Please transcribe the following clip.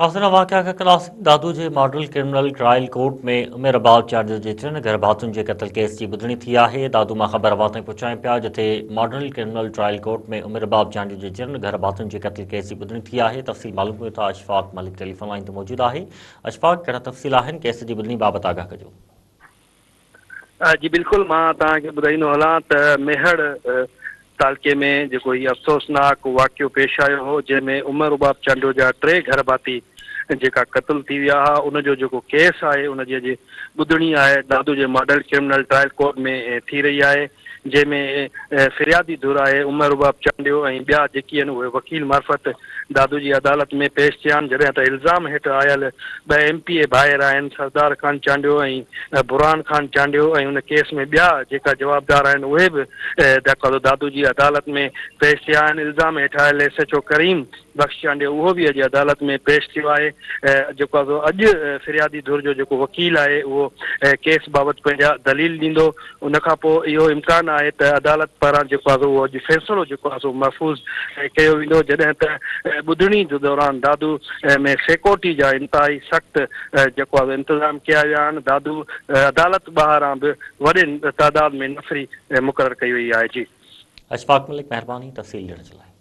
ناظرين واقعا کان ڪلاسڪ دادو جي model criminal trial court ۾ Umer Arbab Chandio جي ٽن گهر ڀاتين جي قتل ڪيس جي ٻڌڻي ٿي آهي دادو مان خبر اوهان تائين پهچايون پيا جتي model criminal trial court ۾ Umer Arbab Chandio جي ٽن گهر ڀاتين جي قتل ڪيس جي ٻڌڻي ٿي آهي تفصيل معلوم ڪيون ٿا اشفاق ملڪ ٽيليفون لائين تي موجود آهي اشفاق ڪهڙا تفصيل آهن ڪيس جي ٻڌڻي بابت آگاهه ڪجو. جي بلڪل مان توهان کي ٻڌائيندو هلان ته ميهڙ تعلقي ۾ جيڪو هي افسوسناڪ واقعو پيش آيو هو جنهن ۾ عمر رباب چانڊيو جا ٽي گهر ڀاتي جيڪا قتل ٿي ويا ها ان جو جيڪو ڪيس آهي ان جي اڄ ٻڌڻي آهي دادو جي ماڊل ڪرمنل ٽرائل ڪورٽ ۾ ٿي رهي آهي جنهن ۾ فريادي ڌر آهي عمر رباب چانڊيو ۽ ٻيا جيڪي آهن اهي وڪيل معرفت دادو جي عدالت ۾ پيش ٿيا آهن جڏهن ته الزام هيٺ آيل ٻه ايم پي اي ڀائر آهن سردار خان چانڊيو ۽ برهان خان چانڊيو ۽ ان ڪيس ۾ ٻيا جيڪا جوابدار آهن اهي به دادو جي عدالت ۾ پيش ٿيا آهن الزام هيٺ آيل S H O Karim Bakhsh Chandio اهو به اڄ عدالت ۾ پيش ٿيو آهي جيڪو آهي سو اڄ فريادي ڌر جو جيڪو وڪيل آهي اهو ڪيس بابت پنهنجا دليل ڏيندو ان کان پوء اهو امڪان آهي ته عدالت پاران جيڪو آهي سو اهو اڄ فيصلو جيڪو آهي سو محفوظ ڪيو ويندو جڏهن ته ٻڌڻي دوران دادو ۾ سيڪورٽي جا انتهائي سخت جيڪو آهي سو انتظام ڪيا ويا آهن دادو عدالت ٻاهران به وڏي تعداد ۾ نفري مقرر ڪئي وئي آهي جي. اشفاق ملڪ مهرباني تفصيل ڏيڻ جي لاء.